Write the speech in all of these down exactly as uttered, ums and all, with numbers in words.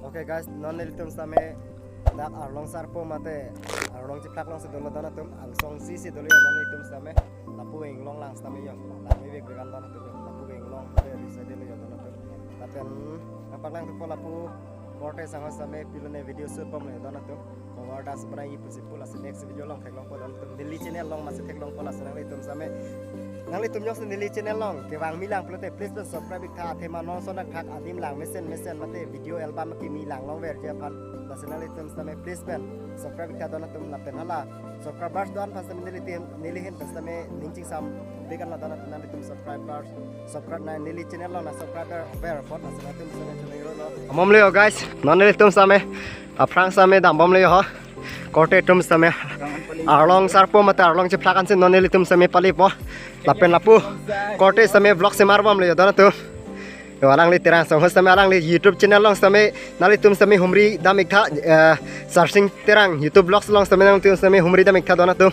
Okay guys, non nelitum sitame dak arlong sarpo mate arlong chiphlak alongsi dolo don atum, angsong isi si dolo ya non nelitum sitame, lapu inglong lang sitame yo, lang me bek bek an don atum yo, lapu inglong mate risa dolo ya don atum. Lapen nangpaklang thupo lapu korte sangho sitame pilone video shoot bomlo ya don atum. Cover dance banaiji pusi pu, lasi next video along theklongpo don atum, neli channel along masi theklongpo, lasi nanglitum sitame, nanglitum jongsi neli channel along kevang mi lang pulote please pen subscribe iktha, athema non son thakthak adim lang mesen mesen mate video album kimi lang longverji aphan, lasi nanglitum sitame please pen subscribe iktha don atum. Lapen hala subscribers don aphan sitame nelitum, neli ahin pen sitame ning chingsam bek an la don atum, nanglitum subscribers subscribe na neli channel along na subscriber ver apot, lasi nanglitum sitame choningri lo. Amom le yo guys, non nelitum sitame aphrang sitame dambomle ho. Korte atum sitame arlong sarpo mate arlong chiphlak ansi non nelitum sitame palipo. Lapen lapu korte sitame vlog semar bomle yo don atum. Yo, alangli Terang Song ho sitame alangli YouTube channel along sitame nanglitum sitame humri dam iktha, eh, Sarsing Terang YouTube vlogs along sitame nanglitum sitame humri dam iktha don atum.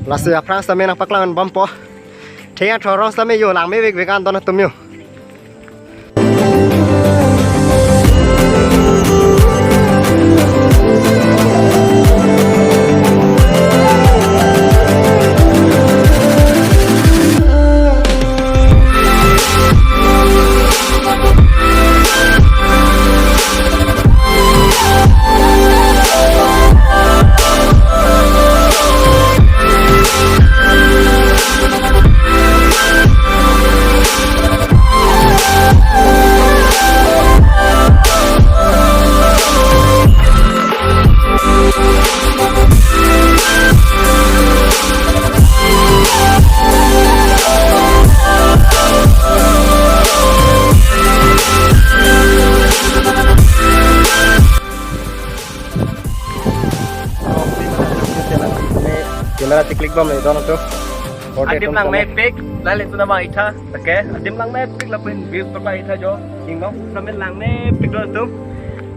Lasi aphrang sitame nangpaklang bompo. Thengthorong sitame yo lang me bek bek an don atum yo. Camera ti click bomle don atum. Korte adim atum lang sitame mepik, lale tu nama itha. Okay, adim lang mepik lapen views toka itha jo. Inglong sitame lang mepik don atum.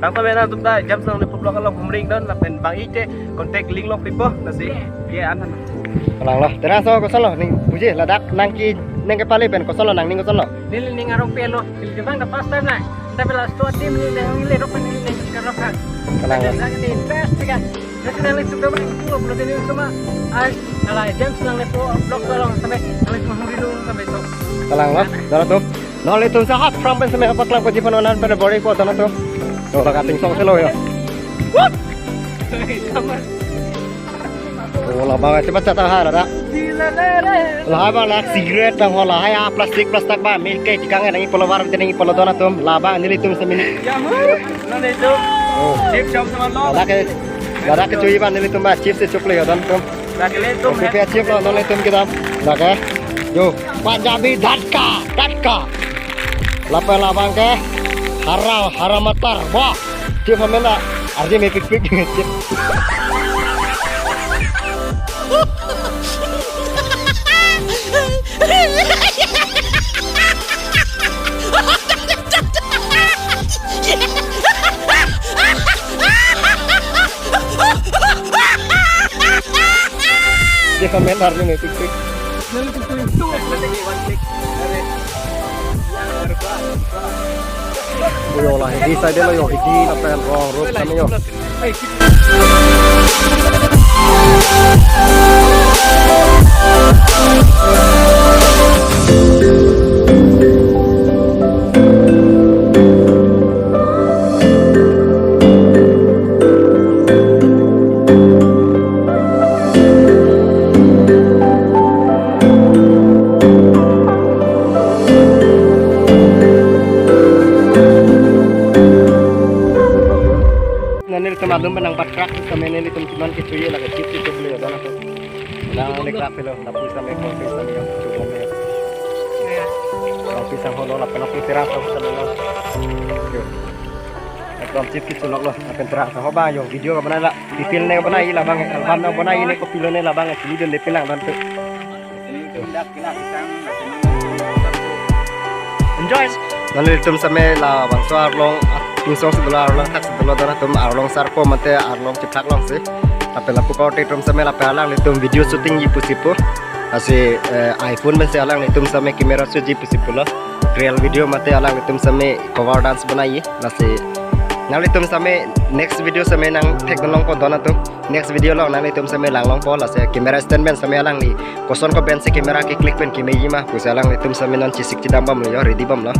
Tang sitame nangtum ta James Songnep vlog along humring don lapen bang ite contact link longpipo, lasi ye an han. Langlo. Terang Song kosonlo ning puji ladak nangke, nangkepale pen kosonlo, nangning kosonlo? Neli ning arong pelo, neli jebang da first time na. Tapi last two team neli neli rok neli neli sekarang kan. Langlo. Jadi saya ini interest kan. Jadi nanglitum dong itu belum ada ini cuma ai ala James Songnep vlog along sitame nanglitum humri dong sitame to. Langlo, don atum. Non nelitum sitame aphrang pen sitame paklang paji pon onan pen bor-ipo don atum. Yo, laga tingsong selo yo. What? Sama. Oh, labang aja baca tahan ada. Lahai bang, lahai cigarette bang, ho lahai ah, plastik plastik bang, milke tikang nangji polo, war nangji polo don atum, labang nelitum sitame. Ya, non itu. Oh. Chip chop sama lo. Ladak ke, ladak kechui bang nelitum bang, chips si chokle yo don atum. Lagi le tum. Oke, hai. Pe chips lo, non nelitum kedam. Ladak ke. Yo, Punjabi datka, datka. Lapen labang ke, hara, hara matar, wah. Chips amen na, arje mepikpik chips. Dia komen harus nih, tik, tik. Yo, la hidi side lo yo, hidi lapen rong road kami yo. Nelitum alum benang patrak, kami nelitum cuman kecuali lagi chip chip beli ya, dan aku. Nang lekrak pelo, lapu sitame, korte sitame, yo, chuklo me. Iya. Lapu sang holo, lapen lapu Terang Song sitame lo. Yo. Ekdom chip kit sulok lo, lapen Terang Song ho bang, yo, video ka banai la, titil ne ka banai la bang, album ne ka banai ne, kopilo ne la bang, sini don de pilang don tu. Enjoy. Nanglitum sitame labangso arlong, ah, ingsong si dolo, arlong thak si dolo don atum, arlong sarpo mate arlong chiphlak alongsi. Lapen lapu korte atum sitame lapen alanglitum video shooting ji pusi pu. Lasi, eh, iPhone pensi alanglitum sitame camera shoot ji pusi pulo. Real video mate alanglitum sitame cover dance banaiji. Lasi Nanglitum same next video same nangthekdun longpo don atum. Next video along nanglitum same lang longpo, lasi camera stand pen same alangli koson ko pen si camera ke click pen kemeji ma pusi alanglitum same non chesik chedam bomlo, yo, ready bomlo.